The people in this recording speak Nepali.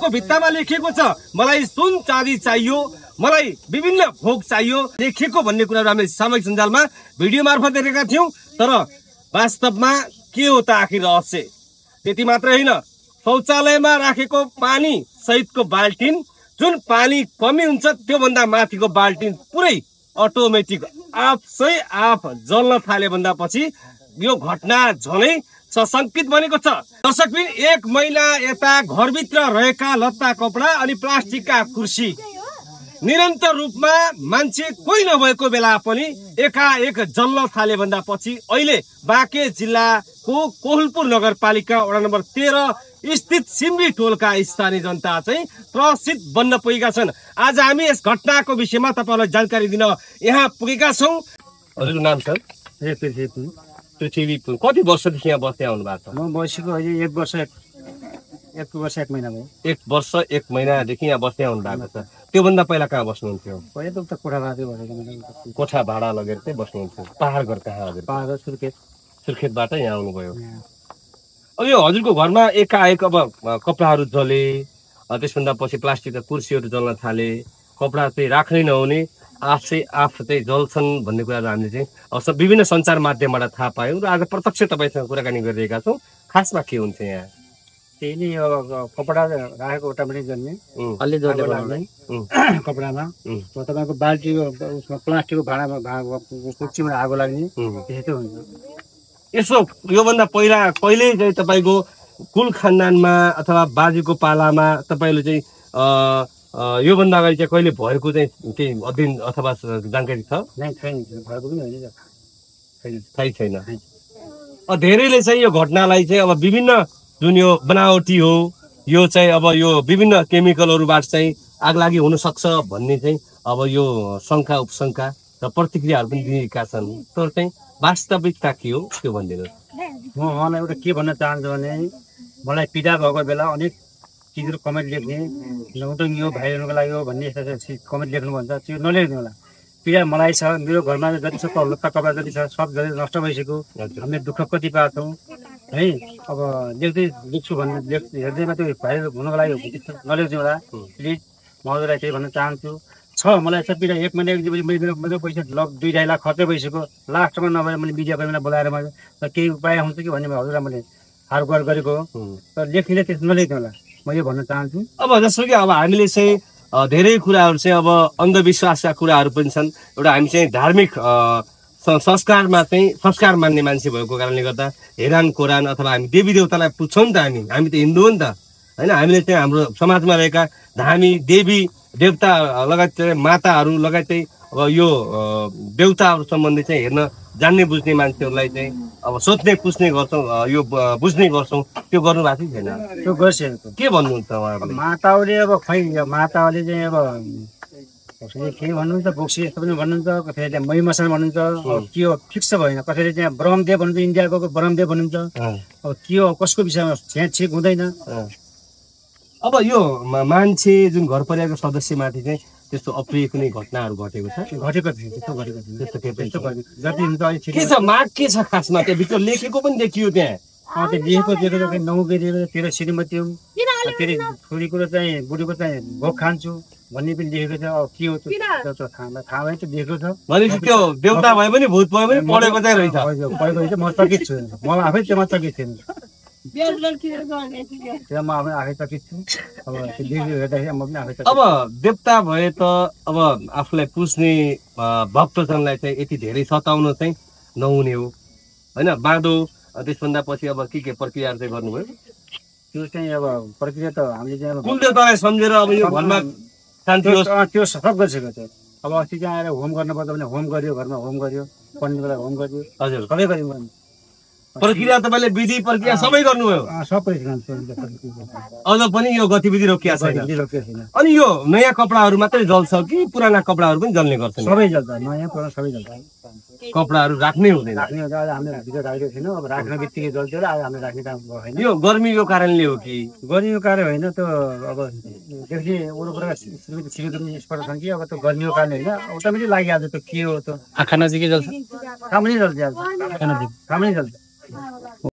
घरको भित्तामा लेखिएको छ मलाई सुन चाँदी चाहियो, मलाई विभिन्न भोग चाहियो लेखिएको भन्ने कुराहरू हामीले सामाजिक सञ्जालमा भिडियो मार्फत देखेका थियौं। तर वास्तवमा के हो त आखिर रहस्य? त्यति मात्रै होइन, शौचालयमा राखेको पानी सहितको बाल्टिन, जुन पानी कमी हुन्छ त्योभन्दा माथिको बाल्टिन पुरै अटोमेटिक आफ जल्न थाले भन्दा पछि यो घटना झनै सशंकित बनेको छ। दर्शकबिन, 1 महिना यता घरभित्र रहेका लत्ता कपडा अनि प्लास्टिकका कुर्सी निरन्तर रूपमा मान्छे कोही नभएको बेला पनि एकाएक जल्न थाले भन्दा पछि अहिले बाँके जिल्लाको कोहलपुर नगरपालिका वडा नम्बर 13 स्थित सिम्बी टोलका स्थानीय जनता चाहिँ त्रसित बन्न पुगेका छन्। आज हामी यस घटनाको विषयमा तपाईलाई जानकारी दिन यहाँ पुगेका छौं। हजुरको नाम सर? पृथ्वी। कति वर्षदेखि यहाँ बस्दै आउनु भएको छ? म बसेको अहिले 1 वर्ष 1 महिना भयो। 1 वर्ष 1 महिनादेखि यहाँ बस्दै आउनु भएको छ। त्योभन्दा पहिला कहाँ बस्नुहुन्थ्यो? पहिला त कोठा भाडा बसेको। कोठा भाडा लगेर चाहिँ बस्नुहुन्थ्यो। पहाड घर कहाँ? हजुर पहाड सुर्खेत। सुर्खेतबाट यहाँ आउनुभयो। अब यो हजुरको घरमा एकाएक अब कपडाहरू जले, त्यसभन्दा पछि प्लास्टिकका कुर्सीहरू जल्न थाले, कपडा चाहिँ राख्नै नहुने, आफ चाहिँ जल्छन् भन्ने कुराहरू हामीले चाहिँ विभिन्न सञ्चार माध्यमबाट थाहा पायौँ र आज प्रत्यक्ष तपाईँसँग कुराकानी गरिरहेका छौँ। खासमा के हुन्छ यहाँ? त्यही नै अब कपडा राखेको अटोमेटिक जल्ने, अलि जल्ने लाग्ने कपडामा, तपाईँको बाल्टी उसमा प्लास्टिकको भाँडामा कुर्सीमा आगो लाग्ने, त्यस्तो हुन्छ। यसो योभन्दा पहिला कहिले चाहिँ तपाईँको कुल खानदानमा अथवा बाजेको पालामा तपाईँले चाहिँ योभन्दा अगाडि चाहिँ कहिले भएको चाहिँ केही अध्ययन अथवा जानकारी छ? थाहै छैन। धेरैले चाहिँ यो घटनालाई चाहिँ अब विभिन्न जुन यो बनावटी हो, यो चाहिँ अब यो विभिन्न केमिकलहरूबाट चाहिँ आगलागी हुन सक्छ भन्ने चाहिँ अब यो शङ्का उपशङ्का र प्रतिक्रियाहरू पनि दिएका छन्। तर चाहिँ वास्तविकता के हो त्यो भनिदिनुहोस्। मलाई एउटा के भन्न चाहन्छु भने, मलाई पीडा भएको बेला अनेक चिजहरू कमेन्ट लेख्ने, नौटङ्गी हो भाइहरूको लागि हो भन्ने यस्ता कमेन्ट लेख्नु भन्छ, त्यो नलेख्नु होला। पीडा मलाई छ, मेरो घरमा जति छ लत्ता कपडा जति छ सब जति नष्ट भइसक्यो। हामीले दुःख कति पाएको छौँ है। अब लेख्छु भन्ने हेर्दैमा त्यो भाइरल हुनुको लागि नलेख्नु होला प्लिज। म हजुरलाई त्यही भन्न चाहन्छु। मलाई छ पीडा। 1 महिना मेरो पैसा 2-2.5 लाख खर्च भइसक्यो। लास्टमा नभएर मैले मिडियाको बोलाएर मैले केही उपाय हुन्छ कि भन्ने हजुरलाई मैले हारगुहार गरेको हो। तर लेख्नेले त्यस्तो नलेख्नु होला, म यो भन्न चाहन्छु। अब जस्तो कि अब हामीले चाहिँ धेरै कुराहरू चाहिँ अब अन्धविश्वासका कुराहरू पनि छन्। एउटा हामी चाहिँ धार्मिक संस्कारमा चाहिँ संस्कार मान्ने मान्छे भएको कारणले गर्दा हेरान कोरान अथवा हामी देवी देवतालाई पुज्छौँ नि त। हामी त हिन्दू हो नि त होइन। हामीले चाहिँ हाम्रो समाजमा रहेका धामी देवी देवता लगायत माताहरू लगायत अब यो देवताहरू सम्बन्धी चाहिँ हेर्न जान्ने बुझ्ने मान्छेहरूलाई चाहिँ अब सोध्ने पुछ्ने गर्छौँ, यो बुझ्ने गर्छौँ। त्यो गर्नु भएको छैन? त्यो गरिसकेको। के भन्नुहुन्छ उहाँहरूले? माताहरूले अब खै माताहरूले चाहिँ अब कसैले के भन्नुहुन्छ, बोक्सी यस्तो पनि भन्नुहुन्छ, कसैले मै मसान भन्नुहुन्छ। के हो फिक्स भएन। कसैले चाहिँ ब्रह्मदेव भन्नुहुन्छ, इन्डियाको ब्रह्मदेव भन्नुहुन्छ। अब के हो कसको विषयमा छेक हुँदैन। अब यो मान्छे जुन घर परिवारको सदस्यमाथि चाहिँ त्यस्तो अप्रिय कुनै घटनाहरू घटेको छ? घटेको थिएन, त्यस्तो गरेको थिएन। त्यस्तो के जति हुन्छ अलिक के छ? माग के छ खासमा? त्यहाँभित्र लेखेको पनि देखियो त्यहाँ। त्यो लेखेको 9 केटीको 13 श्रीमती हुँ, फेरि छोरीको चाहिँ बुढीको चाहिँ भोग खान्छु भन्ने पनि लेखेको छ। अब के हो त्यो थाहा भएन, त्यो लेखेको छ। भनेपछि त्यो देउता भए पनि भूत भए पनि पढेको चाहिँ रहेछ। पढेको रहेछ। म चकित छु, मलाई आफै त्यसमा चकित थिएन। अब देवता भए त अब आफूलाई पुज्ने भक्तजनलाई चाहिँ यति धेरै सताउन चाहिँ नहुने हो होइन। बाँधो त्यसभन्दा पछि अब के प्रक्रियाहरू चाहिँ गर्नुभयो? त्यो चाहिँ अब प्रक्रिया त हामीले चाहिँ कुलदेवतालाई सम्झेर अब यो घरमा शान्ति होस् त्यो सब गरिसकेको थियो। अब अस्ति चाहिँ आएर होम गर्नुपर्छ भने होम गर्यो, घरमा होम गर्यो, पण्डितलाई होम गर्यो। हजुर सबै गर्यो। प्रक्रिया तपाईँले विधि प्रक्रिया सबै गर्नुभयो? सबै। अझ पनि यो गतिविधि रोकिया छैन? अनि यो नयाँ कपडाहरू मात्रै जल्छ कि पुराना कपडाहरू पनि जल्ने गर्छन्? सबै जल्छ, नयाँ पुरानो सबै जल्छ। कपडाहरू राख्नै हुँदैन? राख्ने हुन्छ। हामीले भित्र राखेको छैन, अब राख्ने बित्तिकै जल्थ्यो र आज हामीले राख्ने काम भएन। यो गर्मीको कारणले हो कि? गर्मीको कारण होइन, त्यो अब देखि वरपर सिकेको पनि स्पट छन् कि अब त्यो गर्मीको कारण होइन, अटोमेटिक लागिहाल्छ। त्यो के हो त्यो आँखा नजिकै जल्छ, सामुन्ने जल्छ, सामुन्ने जल्छ।